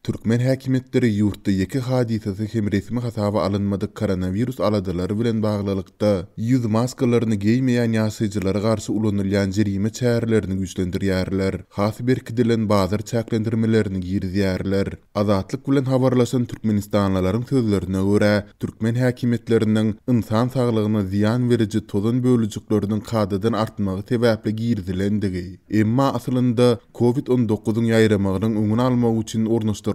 Türkmen häkimiýetleri ýurtda ýeke hadysasy hem resmi hasaba alynmadyk koronawirus aladalary bilen baglylykda, ýüz maskalaryny geýmeýän ýaşaýjylara garşy ulanylýan jerime çärelerini güýçlendirýärler, has berkidilen bazar çäklendirmelerini girizýärler. Azatlyk bilen habarlaşan türkmenistanlylaryň sözlerine görä, türkmen häkimiýetleriniň ynsan saglygyna zyýan beriji tozan bölejikleriniň kadadan artmagy sebäpli girizilendigi, emma aslynda Covid 19 yň ýaýramagynyň öňüni almak üçin ornaşdyrylandygy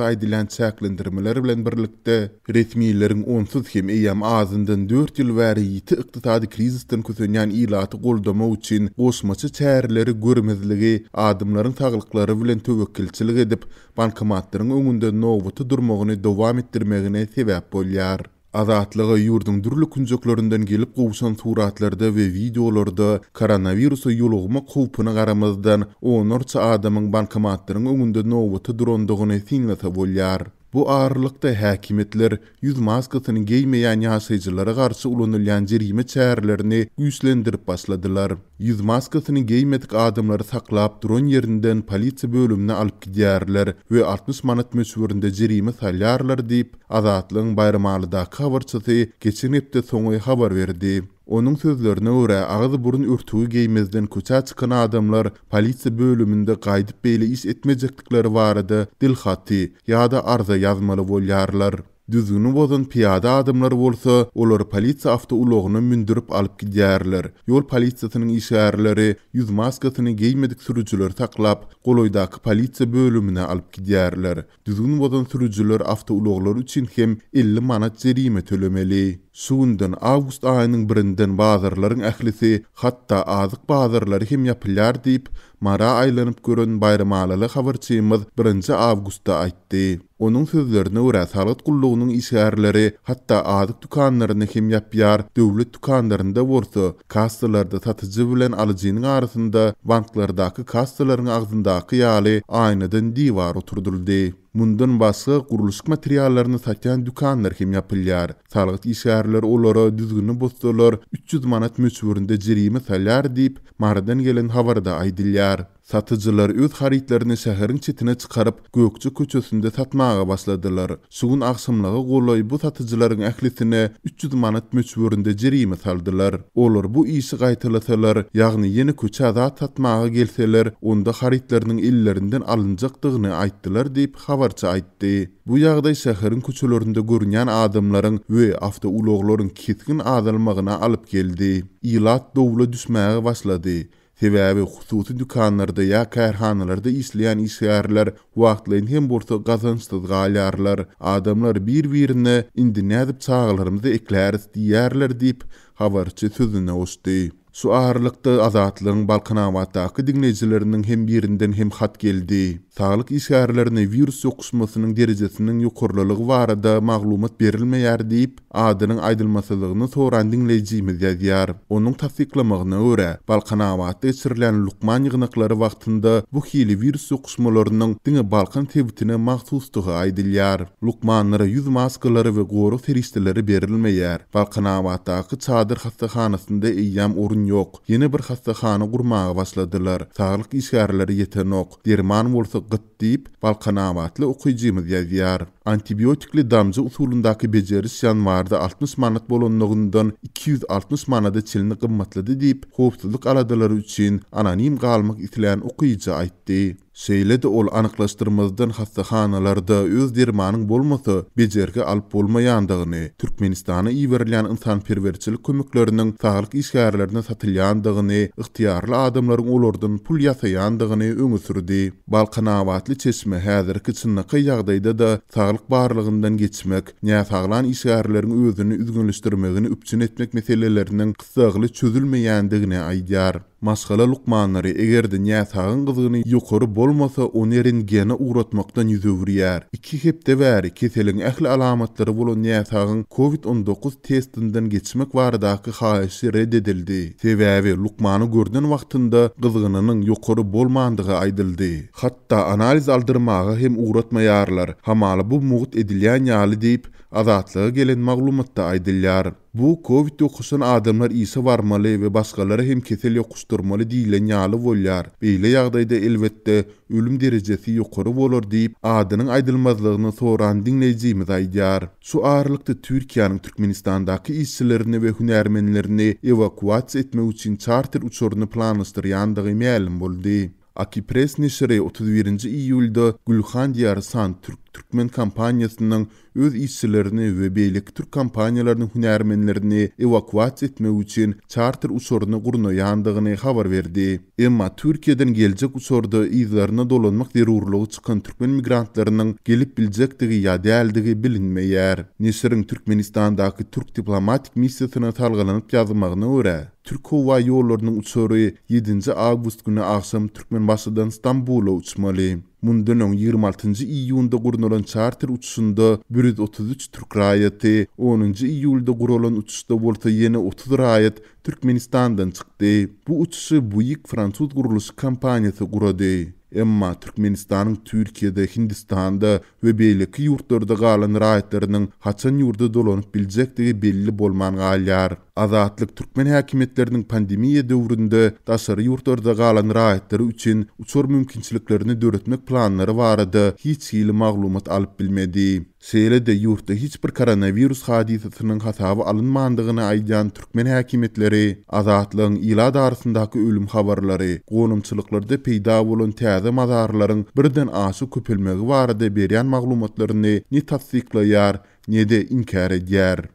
aýdylýan çäklendirmeler bilen birlikde, resmileriň onsuz hem eýýäm azyndan dört ýyl bäri ýiti ykdysady krizisden kösenýän ilaty goldamak üçin goşmaça çäreleri görmezligi adamlaryň saglyklary bilen töwekgelçilik edip, bankomatlaryň öňünde nobata durmagyny dowam etdirmegine sebäp bolýar. Azatlyga ýurduň dürli künjeklerinden gelip gowşan suratlarda we wideolarda koronawirusa ýolugmak howpuna garamazdan, onlarça adamyň bankomatlaryň öňünde nobata durandygyny synlasa bolýar. Bu aralykda, häkimiýetler ýüz maskasyny geýmeýän ýaşaýjylara garşy ulanylýan jerime çärelerini güýçlendirip başladylar. Ýüz maskasyny geýmedik adamlary saklap duran ýerinden polisiýa bölümine alyp gidýärler we 60 manat möçberinde jerime salýarlar diýip, Azatlygyň Baýramalydaky habarçysy geçen hepde soňy habar berdi. Onuň sözlerine görä, agyz-burun örtügi geýmezden köçä çykan adamlar polisiýa bölüminde gaýdyp beýle iş etmejekdikleri barada dilhaty ýa-da arza ýazmaly bolýarlar. Düzgüni bozan pyýada adamlar bolsa, olary polisiýa awtoulagyna mündürip alyp gidýärler. Ýol polisiýasynyň işgärleri ýüz maskasyny geýmedik sürüjileri saklap, golaýdaky polisiýa bölümine alyp gidýärler. Düzgün bozan sürüjiler awtoulaglary üçin hem 50 manat jerime tölemeli. Şu günden, awgust aýynyň birinden bazarlaryň ählisi, hatda azyk bazarlary hem ýapylýar diýip, Mara aýlanyp gören baýramalyly habarçymyz birinji awgustda aýtdy. Onuň sözlerine görä, salgyt gullugynyň işgärleri hatda azyk dükanlaryny hem ýapýar, döwlet dükanlarynda bolsa, kassalarda satyjy bilen alyjynyň arasynda banklardaky kassalaryň agzyndaky ýaly aýnadan diwar oturdyldy. Mundan başga, gurluşyk materiallaryny satýan dükanlar hem ýapylýar. Salgyt işgärleri olara düzgüni bozsalar, 300 manat möçberinde jerime salýar diýip, Marydan gelen habarda aýdylýar. Satyjylar öz harytlaryny şäheriň çetine çykaryp, Gökje köçesinde satmaga başladylar. Şu gün agşamlyga golaý bu satyjylaryň ählisine 300 manat möçberinde jerime saldylar. Olar bu işi gaýtalasalar, ýagny ýene köçä zat satmaga gelseler, onda harytlarynyň ellerinden alynjakdygyny aýtdylar diýip, habarçy aýtdy. Bu ýagdaý şäheriň köçelerinde görünýän adamlaryň we awtoulaglaryň kesgin azalmagyna alyp geldi. Ilat dowla düşmäge başlady. Sebäbi hususy dükanlarda ýa kärhanalarda işleýän işgärler wagtlaýyn hem bolsa gazançsyz galýarlar. Adamlar bir-birine indi nädip çagalarymyzy ekläris diýýärler diýip, habarçy sözüne goşdy. Şu aralykda Azatlygyň Balkanabatdaky diňleýjileriniň hem birinden hem hat geldi. Saglyk işgärlerine wirus ýokuşmasynyň derejesiniň ýokarlylygy barada maglumat berilmeýär diýip, adynyň aýdylmasyzlygyny soran diňleýjimiz ýazýar. Onuň tassyklamagyna görä, Balkanabatda geçirilýän lukman ýygnaklary wagtynda bu hili wirus ýokuşmalarynyň diňe Balkan sebitine mahsusdygy aýdylýar. Lukmanlara ýüz maskalary we gorag serişdeleri berilmeýär. Balkanabatdaky çadyr hassahanasynda eýýäm orun ýok. Ýene bir hassahana gurmaga başladylar. Saglyk işgärleri ýetenok. Derman bolsa gyt diýip, balkanabatly okyjymyz ýazýar. Antibiotikli damja usulyndaky bejeriş ýanwarda 60 manat bolanlygyndan 260 manada çenli gymmatlady diýip, howpsuzlyk aladalary üçin anonim galmak islän okyjy aýtdy. Şeýle-de ol anyklaşdyrmazdan hassahanalarda öz dermanyň bolmasa, bejergi alyp bolmaýandygyny, Türkmenistana iberilýän ynsanperwerçilik kömekleriniň saglyk işgärlerine satylýandygyny, ygtyýarly adamlaryň olardan pul ýasaýandygyny öňe sürdi. Balkanabatly çeşme häzirki çynlakaý ýagdaýda-da saglyk barlagyndan geçmek, näsaglan işgärleriň özüni üzňeleşdirmegini üpjün etmek meseleleriniň gyssagly çözülmeýändigini aýdýar. Maşgala lukmanlary eger-de näsagyň gyzgyny ýokary bolmasa, ony rentgene ugratmakdan ýüz öwürýär. Iki hepde bäri keseliň ähli alamatlary bolan näsagyň Covid 19 testinden geçmek baradaky haýyşy ret edildi. Sebäbi lukmany görnen wagtynda gyzgynynyň ýokary bolmandygy aýdyldy. Hatda analiz aldyrmaga hem ugratmaýarlar, hamala bu mugt edilýän ýaly diýip, Azatlyga gelen maglumatda aýdylýar. Bu kowid ýokuşan adamlar işe barmaly we başgalara hem kesel ýokuşdyrmaly diýlen ýaly bolýar. Beýle ýagdaýda elbetde ölüm derejesi ýokary bolar diýip, adynyň aýdylmazlygyny soran diňleýjimiz aýdýar. Şu aralykda Türkiýäniň Türkmenistandaky işçilerini we hünärmenlerini ewakuasiýa etmek üçin çarter uçaryny planlaşdyrýandygy mälim boldy. Akipress neşiri 31-nji iýulda Gülhan Diýar San Türk türkmen kompaniýasynyň öz işçilerini we beýleki türk kompaniýalarynyň hünärmenlerini ewakuasiýa etmek üçin çarter uçaryny gurnaýandygyny habar berdi. Emma Türkiýeden geljek uçarda yzlaryna dolanmak zerurlygy çykan türkmen migrantlarynyň gelip biljekdigi ýa däldigi bilinmeýär. Neşiriň Türkmenistandaky türk diplomatik missiýasyna salgylanyp ýazmagyna görä, Türk howa ýollarynyň uçary ýedinji awgust güni agşam Türkmenbaşydan Stambula uçmaly. Mundan öň 26-njy iýunda gurnalan çarter uçuşynda 133 türk raýaty, onunjy iýulda guralan uçuşda bolsa ýene 30 raýat Türkmenistandan çykdy. Bu uçuşy Buig fransuz gurluşyk kompaniýasy gurady. Emma Türkmenistanyň Türkiýede, Hindistanda we beýleki ýurtlarda galan raýatlarynyň haçan ýurda dolanyp biljekdigi belli bolman galýar. Azatlyk türkmen häkimiýetleriniň pandemiýa döwründe daşary ýurtlarda galan raýatlary üçin uçar mümkinçiliklerini döretmek planlary barada hiç hili maglumat alyp bilmedi. Şeýle-de, ýurtda hiç bir koronawirus hadysasynyň hasaba alynmandygyny aýdýan türkmen häkimiýetleri Azatlygyň ilat arasyndaky ölüm habarlary, gonamçylyklarda peýda bolan täze mazarlaryň birden aşa köpelmegi barada berýän maglumatlaryny ne tassyklaýar, ne-de inkär edýär.